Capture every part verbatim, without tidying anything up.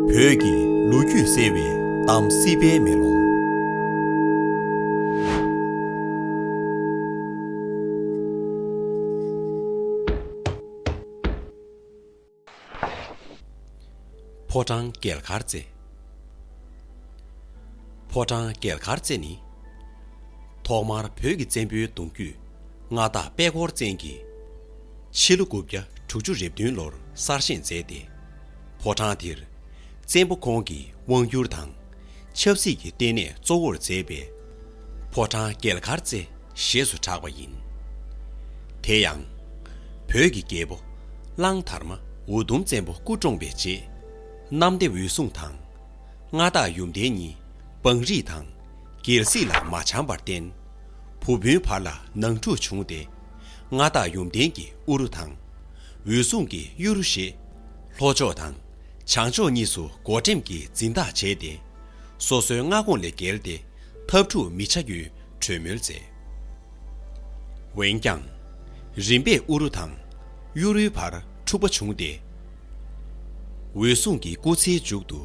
བོད་ཀྱི་ལོ་རྒྱུས་གསལ་བའི་གཏམ་སྲིད་པའི་མེ་ལོང་། ཕོ་བྲང་རྒྱལ་མཁར་རྩེ། ཕོ་བྲང་རྒྱལ་མཁར་རྩེ་ནི། ཐོག་མར་བོད་ཀྱི་བཙན་པོའི་གདུང་རྒྱུད་མངའ་བདག་པད་ཀོར་བཙན་གྱིས། ཕྱི་ལོ་དགུ་བརྒྱ་དྲུག་ཅུ་རེ་བདུན་ལོར་གསར་བཞེངས་མཛད་དེ། ཕོ་བྲང་དེར་བཙན་པོ་ཁོང་གི་དབང་བསྒྱུར་དང་། ཆབ་སྲིད་ཀྱི་ལྟེ་གནས་གཙོ་བོར་མཛད་པས། ཕོ་བྲང་རྒྱལ་མཁར་རྩེ་ཞེས་སུ་གྲགས་པ་ཡིན། དེ་ཡང་། བོད་ཀྱི་རྒྱལ་པོ་གླང་དར་མ་འུ་དུམ་བཙན་པོ་སྐུ་བཀྲོངས་པའི་རྗེས། གནམ་བདེ་འོད་སྲུང་དང་། མངའ་བདག་ཡུམ་བརྟན་གཉིས་བང་རིས་དང་། རྒྱལ་སྲིད་ལ་མ་འཆམ་པར་བརྟེན། བུ་སྤུན་བར་ལ་ནང་འཁྲུག་བྱུང་སྟེ། མངའ་བདག་ཡུམ་བརྟན་གྱིས་ཨུ་རུ་དང་། འོད་སྲུང་གིས་གཡུ་རུ་ཞེས། ལྷོ་ཕྱོགས་དང་བྱང་ཕྱོགས་གཉིས་སུ་བགོ་འགྲེམས་ཀྱིས་འཛིན་བདག་བྱས་ཏེ། སོ་སོའི་མངའ་ཁོངས་ལས་བརྒལ་ཏེ་འཐབ་འཁྲུག་མི་བྱ་རྒྱུའི་གྲོས་མོལ་མཛད། འོན་ཀྱང་། རིམ་པས་ཨུ་རུ་དང་གཡུ་རུའི་བར་འཁྲུག་པ་བྱུང་སྟེ། འོད་སྲུང་གི་སྐུ་ཚེའི་མཇུག་ཏུ་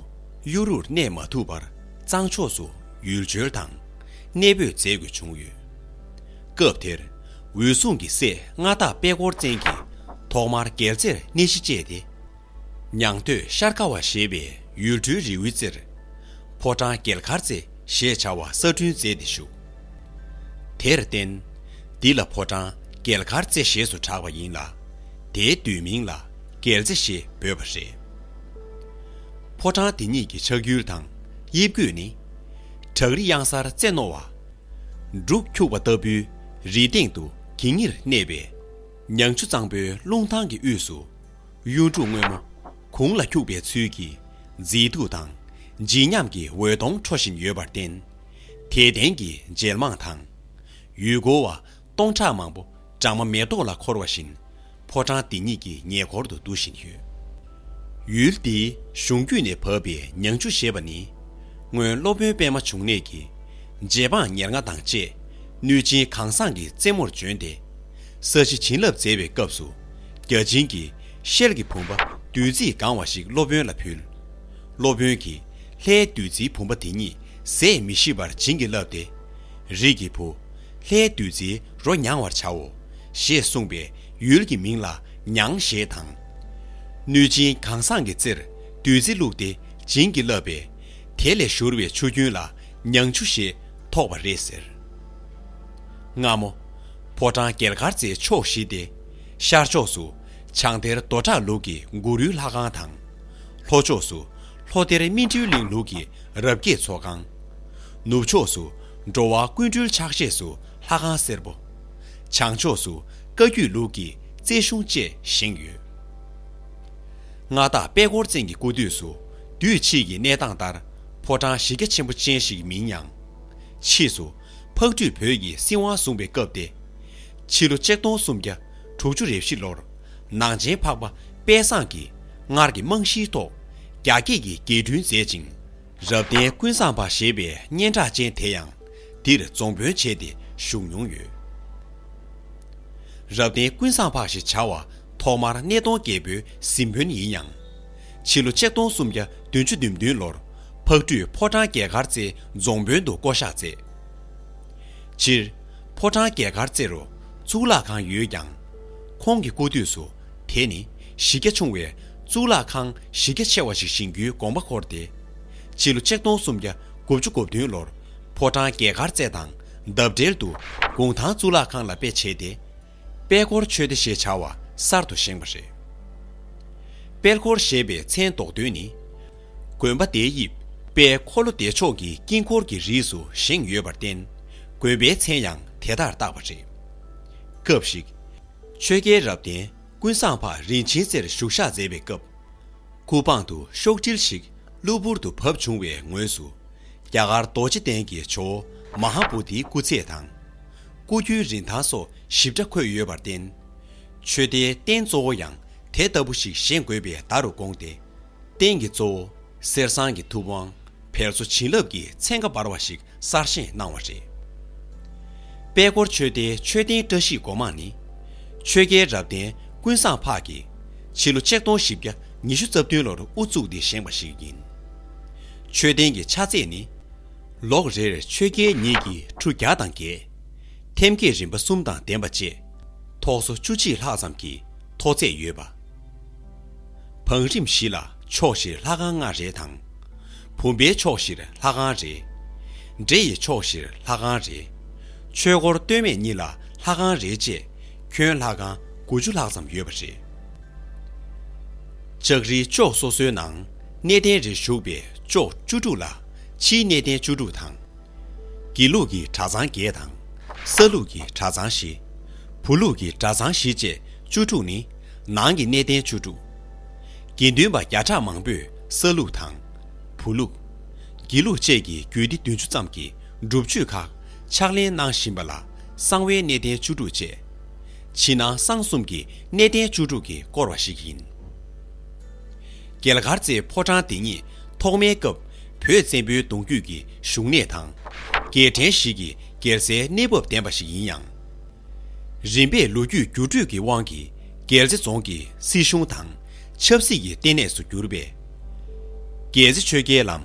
གཡུ་རུར་གནས་མ་ཐུབ་པར་གཙང་ཕྱོགས་སུ་ཡུལ་བྱོལ་དང་གནས་སྤོས་མཛད་དགོས་བྱུང་ཡོད། སྐབས་དེར་འོད་སྲུང་གི་སྲས་མངའ་བདག་པད་ཀོར་བཙན་གྱིས་ཐོག་མར་རྒྱལ་རྩེར་གནས་གཞི་བཅས་ཏེ། ཉང་སྟོད་ཤར་ཁ་བ་ཞེས་པའི་ཡུལ་གྲུའི་རི་བོའི་རྩེར། ཕོ་བྲང་རྒྱལ་མཁར་རྩེ་ཞེས་བྱ་བ་གསར་སྐྲུན་མཛད་དེ་བཞུགས། དེར་བརྟེན། འདི་ལ་ཕོ་བྲང་རྒྱལ་མཁར་རྩེ་ཞེས་སུ་གྲགས་པ་ཡིན་ལ། དེའི་བསྡུས་མིང་ལ་རྒྱལ་རྩེ་ཞེས་འབོད་པ་རེད། ཕོ་བྲང་འདི་ཉིད་ཀྱི་ཆགས་ཡུལ་དང་དབྱིབས་བཀོད་ནི། བྲག་རི་གཡང་གཟར་རྩེ་རྣོ་བ། འབྲུག་འཁྱུག་པ་ལྟ་བུའི་རི་སྟེང་དུ་གིང་ངེར་གནས་པའི། ཉང་ཆུ་གཙང་པོའི་རླུང་ཐང་གི་དབུས་སུ། གཡུ་འབྲུག་སྔོན་མོ་གུང་ལ་འཁྱུག་པའི་ཚུལ་གྱིས་མཛེས་སྡུག་དང་བརྗིད་ཉམས་ཀྱི་འོད་སྟོང་འཕྲོ་བཞིན་ཡོད་པར་བརྟེན། དད་ལྡན་གྱི་མཇལ་མང་དང་། ཡུལ་སྐོར་བ་སྟོང་ཕྲག་མང་པོ་སྦྲང་མ་མེ་ཏོག་ལ་འཁོར་བ་བཞིན་ཕོ་བྲང་འདི་ཉིད་ཀྱི་ཉེ་འཁོར་དུ་འདུ་བཞིན་ཡོད། ཡུལ་འདིའི་གཞུང་རྒྱུད་ནས་བབས་པའི་ཉང་ཆུ་ཞེས་པ་ནི། སྔོན་སློབ་དཔོན་པད་མ་འབྱུང་གནས་ཀྱིས་རྗེ་འབངས་ཉེར་ལྔ་དང་བཅས་གནོད་སྦྱིན་གང་ཟག་གི་རྩེ་མོར་བྱོན་ཏེ། ས་གཞི་བྱིན་རླབས་མཛད་པའི་སྐབས་སུ། བརྒྱ་བྱིན་གྱིས་ཤེལ་གྱི་བུམ་པ་བདུད་རྩིས་གང་བ་ཞིག་སློབ་དཔོན་ལ་ཕུལ། སློབ་དཔོན་གྱིས་ལྷའི་བདུད་རྩིའི་བུམ་པ་དེ་ཉིད་ཟས་མི་ཤེས་པར་བྱིན་གྱིས་བརླབས་ཏེ། རིགས་ཀྱི་བུ། ལྷའི་བདུད་རྩིའི་རོ་མྱང་བར་བྱའོ། ཞེས་གསུངས་པས་ཡུལ་གྱི་མིང་ལ་ཉང་ཞེས་དང་། གནོད་སྦྱིན་གང་ཟག་གི་རྩེར་བདུད་རྩི་བླུགས་ཏེ་བྱིན་གྱིས་བརླབས་པས། དེ་ལས་བཞུར་བའི་ཆུ་རྒྱུན་ལ་ཉང་ཆུ་ཞེས་ཐོགས་པ་རེད་ཟེར། སྔ་མོ། ཕོ་བྲང་རྒྱལ་མཁར་རྩེའི་ཕྱོགས་བཞི་སྟེ། ཤར་ཕྱོགས་སུ་བྱང་གཏེར་རྡོ་བྲག་ལུགས་ཀྱི་གུ་རུའི་ལྷ་ཁང་དང་། ལྷོ་ཕྱོགས་སུ་ལྷོ་གཏེར་སྨིན་གྲོལ་གླིང་ལུགས་ཀྱི་རབ་རྒྱས་ཚོགས་ཁང་། ནུབ་ཕྱོགས་སུ་འགྲོ་བ་ཀུན་འགྲུལ་ཕྱག་བཞེས་སུ་ལྷ་ཁང་སེར་པོ། བྱང་ཕྱོགས་སུ་བཀའ་བརྒྱུད་ལུགས་ཀྱི་རྩེ་གཞུང་བཅས་བཞེངས་ཡོད། མངའ་བདག་པད་ཀོར་བཙན་གྱི་སྐུ་དུས་སུ་དུས་ཕྱིས་ཀྱི་གནས་སྟངས་ལྟར་ཕོ་བྲང་གཞི་རྒྱ་ཆེན་པོ་ཅན་ཞིག་མིན་ཡང་། ཕྱིས་སུ་ཕག་གྲུས་བོད་ཀྱི་སྲིད་དབང་བཟུང་བའི་སྐབས་ཏེ། ཕྱི་ལོ་ཆིག་སྟོང་སུམ་བརྒྱ་དྲུག་ཅུ་རེ་བཞི་ལོར་ནང་ཆེན་འཕགས་པ་དཔལ་བཟང་གིས་སྔར་གྱི་རྨང་གཞིའི་ཐོག་རྒྱ་སྐྱེད་ཀྱི་རྒྱས་སྐྲུན་མཛད་ཅིང་། རབ་བརྟན་ཀུན་བཟང་འཕགས་ཞེས་པའི་སྙན་གྲགས་ཅན་དེ་ཡང་འདིར་རྫོང་དཔོན་བྱས་ཏེ་བཞུགས་མྱོང་ཡོད། རབ་བརྟན་ཀུན་བཟང་འཕགས་ཞེས་བྱ་བ་ཐོག་མར་སྣེ་གདོང་རྒྱལ་པོའི་གཟིམ་དཔོན་ཡིན་ཡང་། ཕྱི་ལོ་ཆིག་སྟོང་སུམ་བརྒྱ་བདུན་ཅུ་དོན་བདུན་ལོར་ཕག་གྲུས་ཕོ་བྲང་རྒྱལ་མཁར་རྩེའི་རྫོང་དཔོན་དུ་བསྐོ་གཞག་མཛད། སྤྱིར། ཕོ་བྲང་རྒྱལ་མཁར་རྩེ་རུ་གཙུག་ལག་ཁང་ཡོད་ཀྱང་། ཁོང་གི་སྐུ་དུས་སུ་དེ་ནི་གཞི་རྒྱ་ཆུང་བའི་གཙུག་ལག་ཁང་གཞི་རྒྱ་ཆེ་བ་ཞིག་བཞེངས་རྒྱུའི་དགོངས་པ་འཁོར་ཏེ། ཕྱི་ལོ་ཆིག་སྟོང་སུམ་བརྒྱ་དགུ་བཅུ་གོ་བདུན་ལོར་ཕོ་བྲང་རྒྱལ་མཁར་རྩེ་དང་འདབས་འབྲེལ་དུ་གུང་ཐང་གཙུག་ལག་ཁང་ལ་དཔེ་བྱས་ཏེ། དཔལ་འཁོར་ཆོས་སྡེ་ཞེས་བྱ་བ་གསར་དུ་བཞེངས་པ་རེད། དཔལ་འཁོར་ཞེས་པའི་མཚན་འདོགས་དོན་ནི། དགོན་པ་དེའི་དབྱིབས་དཔལ་འཁོར་ལོ་བདེ་མཆོག་གི་དཀྱིལ་འཁོར་གྱི་རིས་སུ་བཞེངས་ཡོད་པར་བརྟེན། དགོན་པའི་མཚན་ཡང་དེ་ལྟར་བཏགས་པ་རེད། སྐབས་ཤིག་ཆོས་རྒྱལ་རབ་བརྟན་ཀུན་བཟང་འཕགས་རིན་ཆེན་རྩེར་བཞུགས་ཞག་མཛད་པའི་སྐབས། སྐུ་པང་དུ་ཤོག་དྲིལ་ཞིག་གློ་བུར་དུ་བབས་བྱུང་བའི་ངོས་སུ། རྒྱ་གར་རྡོ་རྗེ་གདན་གྱི་ཇོ་བོ་མ་ཧཱ་བོ་དྷིའི་སྐུ་ཚད་དང་། སྐུ་རྒྱུའི་རིན་ཐང་སོགས་ཞིབ་ཕྲ་འཁོད་ཡོད་པར་བརྟེན། ཆོས་སྡེའི་རྟེན་གཙོ་བོ་ཡང་དེ་ལྟ་བུ་ཞིག་བཞེངས་དགོས་པའི་བརྡ་རུ་དགོངས་ཏེ། རྟེན་གྱི་གཙོ་བོ་གསེར་ཟངས་ཀྱི་ཐུབ་དབང་བལ་བཟོ་བྱིན་རླབས་ཀྱི་ཚན་ཁ་འབར་བ་ཞིག་གསར་བཞེངས་གནང་བ་རེད། དཔལ་འཁོར་ཆོས་སྡེའི་མཆོད་རྟེན་བཀྲ་ཤིས་སྒོ་མང་ནི། ཆོས་རྒྱལ་རབ་བརྟན་ཀུན་བཟང་འཕགས་ཀྱིས་ཕྱི་ལོ་ཆིག་སྟོང་བཞི་བརྒྱ་ཉི་ཤུ་རྩ་བདུན་ལོར་དབུ་བཙུགས་ཏེ་བཞེངས་པ་ཞིག་ཡིན། མཆོད་རྟེན་གྱི་ཆ་ཚད་ནི། ལོགས་རེར་ཆོས་རྒྱལ་ཉིད་ཀྱི་ཁྲུ་བརྒྱ་དང་བརྒྱད། ཐེམ་སྐས་རིམ་པ་གསུམ་དང་ལྡན་པ་བཅས། ཐོག་སོ་བཅུ་གཅིག་ལྷག་ཙམ་གྱི་མཐོ་ཚད་ཡོད་པ། བང་རིམ་བཞི་ལ་ཕྱོགས་བཞིར་ལྷ་ཁང་ལྔ་རེ་དང་། བུམ་པའི་ཕྱོགས་བཞིར་ལྷ་ཁང་རེ། འབྲེ་ཡི་ཕྱོགས་བཞིར་ལྷ་ཁང་རེ། ཆོས་འཁོར་སྟོད་སྨད་གཉིས་ལ་ལྷ་ཁང་རེ་བཅས་ཁྱོན་ལྷ་ཁང་དགུ་བཅུ་ལྷག་ཙམ་ཡོད་པ་རེད། ལྕགས་རིའི་ཕྱོགས་སོ་སོའི་ནང་གནས་བརྟན་རེ་བཞུགས་པའི་ཕྱོགས་བཅུ་དྲུག་ལ་ཕྱིའི་གནས་བརྟན་བཅུ་དྲུག་དང་། དགེ་ལུགས་ཀྱི་གྲྭ་ཚང་བརྒྱད་དང་། ས་ལུགས་ཀྱི་གྲྭ་ཚང་བཞི། བུ་ལུགས་ཀྱི་གྲྭ་ཚང་བཞི་བཅས་བཅུ་དྲུག་ནི་ནང་གི་གནས་བརྟན་བཅུ་དྲུག་དགེ་འདུན་པ་བརྒྱ་ཕྲག་མང་པོས་ས་ལུགས་དང་། བུ་ལུགས། དགེ་ལུགས་བཅས་ཀྱི་རྒྱུད་སྡེ་བདུན་ཅུ་ཙམ་གྱི་སྒྲུབ་མཆོད་ཁག་ཕྱག་ལེན་གནང་བཞིན་པ་ལ་གསང་བའི་གནས་བརྟན་བཅུ་དྲུག་ཅེས། ཕྱི་ནང་གསང་གསུམ་གྱི་གནས་བརྟན་བཅུ་དྲུག་གིས་བསྐོར་བ་ཞིག་ཡིན། རྒྱལ་མཁར་རྩེའི་ཕོ་བྲང་འདི་ཉིད་ཐོག་མའི་སྐབས་བོད་བཙན་པོའི་གདུང་རྒྱུད་ཀྱི་བཞུགས་གནས་དང་། རྒྱལ་ཕྲན་ཞིག་གི་རྒྱལ་སའི་གནས་བབ་ལྡན་པ་ཞིག་ཡིན་ཡང་། རིམ་པས་ལོ་རྒྱུས་འགྱུར་འགྲོས་ཀྱི་དབང་གིས་རྒྱལ་རྩེ་རྫོང་གི་སྲིད་གཞུང་དང་ཆབ་སྲིད་ཀྱི་ལྟེ་གནས་སུ་གྱུར་པས། རྒྱལ་རྩེ་ཆོས་རྒྱལ་ལམ་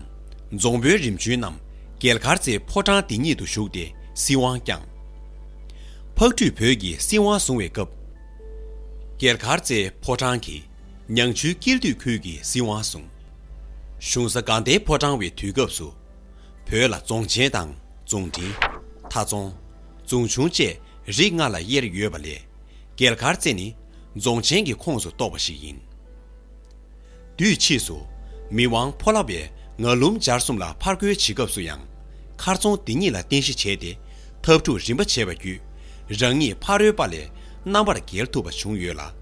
རྫོང་དཔོན་རིམ་བྱོན་རྣམས་རྒྱལ་མཁར་རྩེའི་ཕོ་བྲང་འདི་ཉིད་དུ་བཞུགས་ཏེ་སྲིད་དབང་བསྐྱངས། ཕག་གྲུས་བོད་ཀྱི་སྲིད་དབང་བཟུང་བའི་སྐབས། རྒྱལ་མཁར་རྩེའི་ཕོ་བྲང་གིས་ཉང་ཆུའི་དཀྱིལ་སྟོད་ཁུལ་གྱི་སྲིད་དབང་བཟུང་། གཞུང་ས་དགའ་ལྡན་ཕོ་བྲང་བའི་དུས་སྐབས་སུ། བོད་ལ་རྫོང་ཆེན་དང་རྫོང་འབྲིང་། མཐའ་རྫོང་། རྫོང་ཆུང་བཅས་རིགས་ལྔ་ལ་དབྱེར་ཡོད་པ་ལས། རྒྱལ་མཁར་རྩེ་ནི་རྫོང་ཆེན་གྱི་ཁོངས་སུ་གཏོགས་པ་ཞིག་ཡིན། དུས་ཕྱིས་སུ། མི་དབང་ཕོ་ལྷ་པས་ངྷ་ལུམ་བྱར་གསུམ་ལ་ཕར་རྒོལ་བྱེད་སྐབས་སུ་ཡང་། མཁར་རྫོང་འདི་ཉིད་ལ་རྟེན་གཞི་བྱས་ཏེ། འཐབ་འཁྲུག་རིམ་པ་བྱས་པ་བརྒྱུད། རང་ཉིད་ཕ་རོལ་པ་ལས་རྣམ་པར་རྒྱལ་ཐུབ་པ་བྱུང་ཡོད་ལ།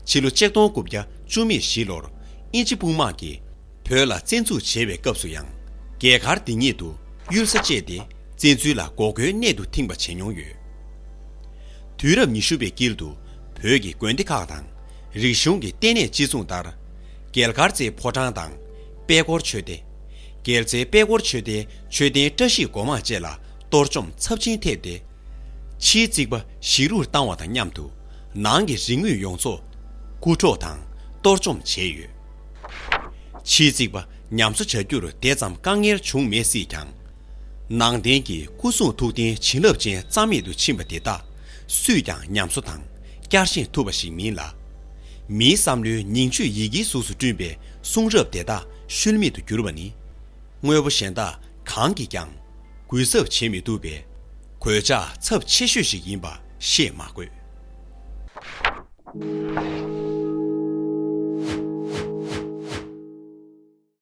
ཕྱི་ལོ་ཆིག་སྟོང་དགུ་བརྒྱ་བཅུ་མེད་བཞི་ལོར་དབྱིན་ཇི་དཔུང་དམག་གིས་བོད་ལ་བཙན་འཛུལ་བྱས་པའི་སྐབས་སུ་ཡང་། རྒྱལ་མཁར་འདི་ཉིད་དུ་གཡུལ་ས་བཅད་དེ། བཙན་འཛུལ་ལ་འགོག་རྒོལ་གནད་དུ་ཐིངས་པ་བྱེད་མྱོང་ཡོད། དུས་རབས་ཉི་ཤུ་པའི་དཀྱིལ་དུ་བོད་ཀྱི་དགོན་སྡེ་ཁག་དང་། རིག་གཞུང་གི་ལྟེ་གནས་སྤྱི་མཚུངས་ལྟར། རྒྱལ་མཁར་རྩེའི་ཕོ་བྲང་དང་། པད་སྐོར་མཆོད་རྟེན། རྒྱལ་རྩེའི་པད་སྐོར་མཆོད་རྟེན་མཆོད་རྟེན་བཀྲ་ཤིས་སྒོ་མང་བཅས་ལ་གཏོར་བཅོམ་ཚབས་ཆེན་ཐེབས་ཏེ། ཕྱིའི་རྩིག་པ་ཞིག་རུས་བཏང་བ་དང་མཉམ་དུ། ནང་གི་རིག་དངོས་ཡོངས་རྫོགས་རྐུ་འཕྲོག་དང་གཏོར་བཅོམ་བྱས་ཡོད། ཕྱིའི་རྩིག་པ་ཉམས་གསོ་བྱ་རྒྱུར་དེ་ཙམ་དཀའ་ངལ་བྱུང་མེད་སྲིད་ཀྱང་། ནང་རྟེན་གྱི་སྐུ་གསུང་ཐུགས་རྟེན་བྱིན་རླབས་ཅན་རྩ་མེད་དུ་ཕྱིན་པ་དེ་དག་སུས་ཀྱང་ཉམས་གསོ་དང་བསྐྱར་བཞེངས་ཐུབ་པ་ཞིག་མིན་ལ། མིའི་བསམ་བློའི་ཉིང་བཅུད་ཡི་གེའི་གཟུགས་སུ་བསྐྲུན་པའི་གསུང་རབ་དེ་དག་ཤུལ་མེད་དུ་གྱུར་པ་ནི། དངོས་པོ་གཞན་དག་གང་གིས་ཀྱང་གུས་ཞབས་བྱེད་མི་ཐུབ་པའི་གོད་ཆག་ཚབས་ཆེ་ཤོས་ཤིག་ཡིན་པ་བཤད་མ་དགོས།